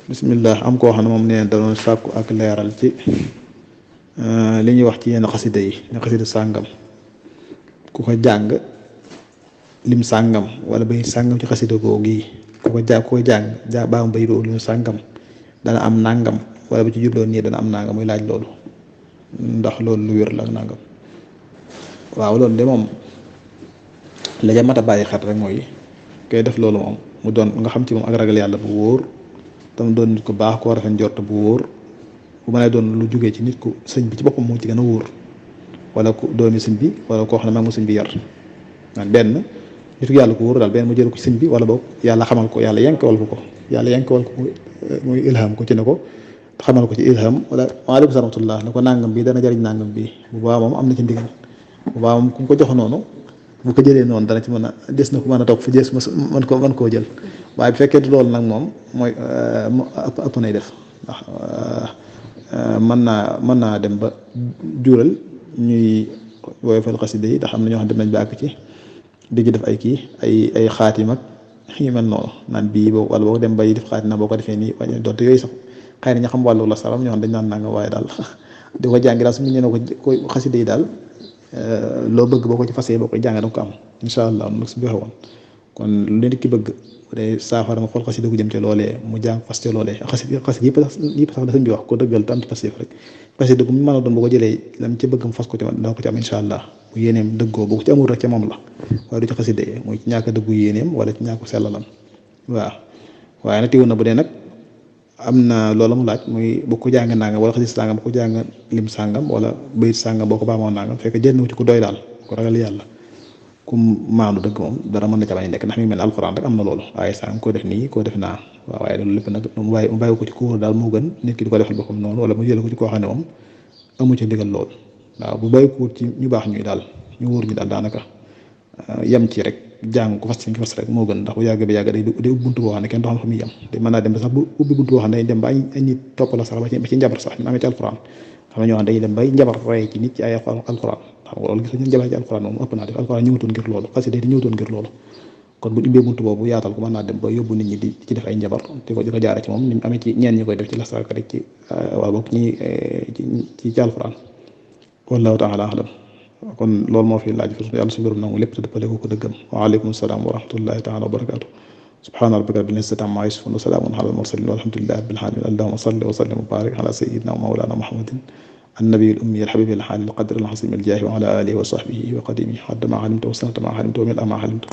bismillah. Am koo xam ne moom nee da doon sàkku ak leeral ci li ñuy wax ci yenn xasida yi ne xasida sàngam ku ko jàng lim sàngam wala bay sàngam ci xasida googu yi ku ko jàng baam bay doo lim sàngam dana am nàngam wala bu ci jubloo nii dana am nàngam muy laaj loolu ndax loolu lu wér la ak nàngam. waaw loolu de moom la ja mat a bàyyi xel rek mooy koy def loolu moom mu doon nga xam ci moom ak ragal yàlla bu wóor tam doon nit ku baax koo rafet njort bu wóor bu mënee doon lu jógee ci nit ku sëñ bi ci boppam moo ci gën a wóor wala ku doomi sëñ bi wala koo xam ne mag mu sëñ bi yar benn nitu yàlla ko wóor daal benn mu jël ko ci sëñ bi wala boog yàlla xamal ko yàlla yenkewal ko yàlla yenkewal ko muy ilham ko ci ne ko xamal ko ci ilham wala waaleykum salaam wa rahmatullah ne ko nangam bi dana jëriñ nangam bi bu baax moom am na ci ndigal bu baax moom ku ko jox noonu bu ko jëlee noonu dana ci mën a des na ko mën a toog fu jees mën koo jël waaye bu fekkee du loolu nag moom mooy ëpp nay def ndax mën naa dem ba jural ñuy woyofal xasida yi ndax am na ñoo xam dem nañ ba àgg ci di ci def ay kii ay xaatim ak yu mel noonu naan bii boo wala boo dem bay def xaatim na boo ko defee nii wañ doonte yooyu sax xëy na ña xam wàllu la saram ñoo xam dañ naan nanga waaye daal di ko jàngi daal su ñu nee ko xasida yi daal loo bëgg boo ko ci fasee boo koy jàng danga ko am incha allah nag su joxe woon kon lu nit ki bëgg bu dee saafara nga xool xasida gu jëm ci loolee mu jàng fas ci loolee xasida yëpp sax da sëñ bi wax ko dëggal te am ci passif rek xasida gu mu mën a doon boo ko jëlee lam ci bëgg mu fas ko ci danga ko ci am incha allah bu yéeneem dëggoo boo ko ci amul rek ca moom la waaye du ci xasida yi muy ci ñàkk a dëggu yéeneem wala ci ñàkk sellalam waaw waaye nag teewul na bu dee nag am na loola mu laaj muy bu ko jàng nangam wala xasida sàngam bu ko jàng lim sàngam wala bayit sàngam boo ko baamoo nangam fekk jël na ci ku doy daal ko ragal yàlla ku maandu dëgg moom dara mën na ca bañ a nekk ndax mi ngi mel ne alxuraan rek am na loolu waaye sàngam koo def nii koo def naa waaw waaye loolu lépp nag mu bàyyi ko ci ku wóor daal moo gën nit ki di ko defal boppam noonu wala mu jël ko ci koo xam ne moom amu ci ndigal loolu waaw bu bàyyi ko ci ñu baax ñuy daal ñu wóor ñu daal daanaka yem ci rek jàng ko fas ci fas rek moo gën ndax bu yàgg ba yàgg day buntu boo xam ne kenn doo xam fa muy yem te mën naa dem ba sax bu ubbi buntu boo xam ne day dem ba ay nit topp la sax ba ci njabar sax ñu amee ci alxuraan xam ne ñoo xam dañuy dem bay njabar rey ci nit ci ay alxuraan xam nga loolu gis nga njabar ci alxuraan moom ëpp naa def alxuraan ñëwutoon ngir loolu xasida yi ñëwutoon ngir loolu kon bu ubbee buntu boobu yaatal ko mën naa dem ba yóbbu nit ñi di ci def ay njabar di ko jaare ci moom ni amee ci ñeen ñi koy def ci lasaraka rek ci wala boog ñi ci alxuraan wallahu taala alam kon loolu moo fi laaj fi yàlla suñu borom nangu lépp te dëppale ko dëggam waaleykum salaam wa rahmatullahi taala wa barakatu subhaana rabbika rabbil izzati amma yasifun wa salaamun ala al mursalin walhamdulillahi rabbil alamin allahumma salli wa sallim wa barik ala sayyidina wa mawlana muhammadin النبي الأمي الحبيب الحالي القدر العظيم الجاه وعلى آله وصحبه وقديمه حد ما علمت وسنة ما علمت وملء ما علمت